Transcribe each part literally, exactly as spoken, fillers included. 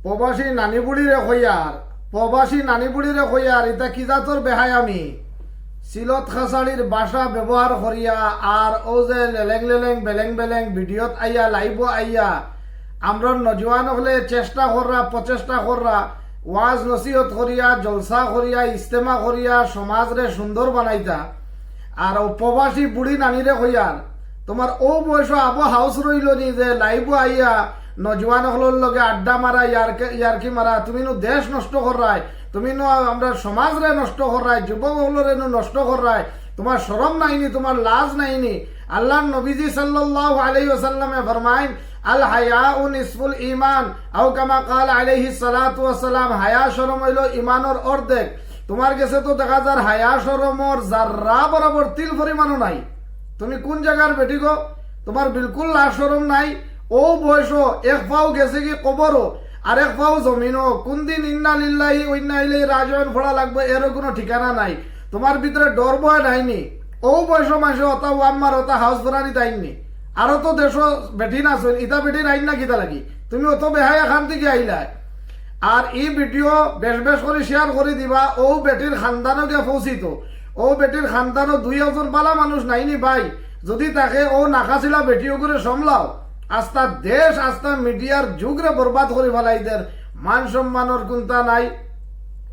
প্রবাসী নানি বুড়িরে কইয়ার, প্রবাসী নানি বুড়িরে কইয়ার, ইতা কি জাতর বেহায়ামি? সিলত খাসাড়ির ভাষা ব্যবহার করিয়া আর অউ যে লেলেং লেলেং বেলেং বেলেং ভিডিওত আইয়া, লাইভো আইয়া, আমরার নজওয়ান অকলে চেষ্টা কররা, প্রচেষ্টা কররা, ওয়াজ নসিহত করিয়া, জলসা করিয়া, ইজতেমা করিয়া সমাজরে সুন্দর বানাইতা। আর অউ প্রবাসী বুড়ি নানিরে কইয়ার, তুমার অউ বয়সো আবো হাউস রইলো নি যে লাইভো আইয়া নজওয়ান অকলর লগে আড্ডা মারা, ইয়ারকে-, ইয়ারকি মারা? তুমি নু দেশ নষ্ট কররায়, তুমি নু আমরার সমাজরে নষ্ট কররায়, যুবক অকলরে নু নষ্ট কররায়। তুমার শরম নাই নি, তুমার লাজ নাই নি? আল্লার নবীজি সাল্লাল্লাহু আলাইহি ওয়াসাল্লামে ফরমাইন, "আল হায়াউ নিসফুল ঈমান", আও কামা ক্বালা আলাইহিস সালাতু ওয়াস সালাম, হায়া শরম অইলো ঈমানর অর্ধেক। তুমার গেছে তো দেখা যার হায়া শরমর জাররা বরাবর তিল পরিমাণও নাই। তুমি কুন জাগার বেটি গো? তুমার বিলকুল লাজ শরম নাই। অউ বয়সো এক পাও গেছে গি কবরো, আর এক পাও জমিনো। কুন দিন ইন্না লিল্লাহি ওয়া ইন্না ইলাইহি রাজিউন পড়া লাগবো, এরও কুনু ঠিকানা নাই। তুমার ভিতরে ডর ভয় নাই নি? অউ বয়সো মানষে অতা ওয়াম্মার, অতা হাউস ফুরানি তাইন নি? আরো তো দেশো বেটিন আছইন, ইতা বেটিন আইন না কিতা লাগি? তুমি অত বেহায়া খান থাকি আইলায়। আর ই ভিডিও বেশ বেশ করি শেয়ার করি দিবা, অউ বেটির খানদানো গিয়া পৌঁছিতো। অউ বেটির খানদানো দুই একজন বালা মানুষ নাই নি ভাই? যুদি থাকে, অউ নাকাছিলা বেটি অগুরে সামলাও। আস্তা দেশ, আস্তা মিডিয়ার যুগরে বরবাদ করি ফালাইদের, মান সম্মানর কুন্তা নাই।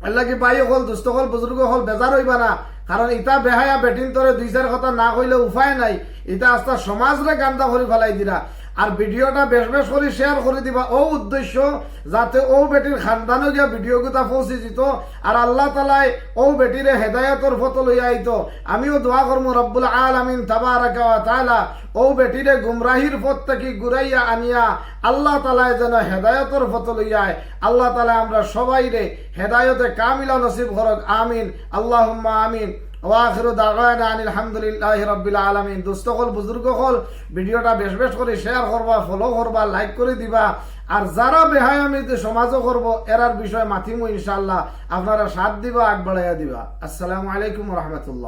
এরলাগি ভাই অকল, দুস্ত অকল, বুজুর্গ অকল, বেজার অইবা না, কারণ ইতা বেহায়া বেটিন্তরে দুই চাইর কথা না কইলে উপায় নাই। ইতা আস্তা সমাজরে গান্দা করি ফালাই দিরা। আর ভিডিওটা বেশ বেশ করি শেয়ার করি দিবা, অউ উদ্দেশ্য যাতে অউ বেটির খানদানো গিয়া ভিডিও গুতা পৌঁছি যিতো। আর আল্লাহ তাআলায় অউ বেটিরে হেদায়েতর পথো লইয়া আইতো। আমিও দোয়া করমু রব্বুল আলামিন তাবারাকা ওয়া তাআলা অউ বেটিরে গুমরাহির পথ থাকি ঘুরাইয়া আনিয়া আল্লাহ তাআলায় যেন হেদায়েতর পথো লইয়া আয়। আল্লাহ তাআলায় আমরা সবাইরে হেদায়েতে কামিলা নসিব করউক। আমিন, আল্লাহুম্মা আমিন। ওয়া আখিরু দাওয়ানা আনিল হামদুলিল্লাহি রাব্বিল আলামিন। দুস্ত অকল, বুজুর্গ অকল, ভিডিওটা বেশ বেশ করি শেয়ার করবা, ফলো করবা, লাইক করি দিবা। আর যারা বেহায়ামি সমাজো করবো, এরার বিষয়ে মাতিমু ইনশাআল্লাহ। আপনারা সাথ দিবা, আগ বাড়াইয়া দিবা। আসসালামু আলাইকুম ওয়া রাহমাতুল্লাহ।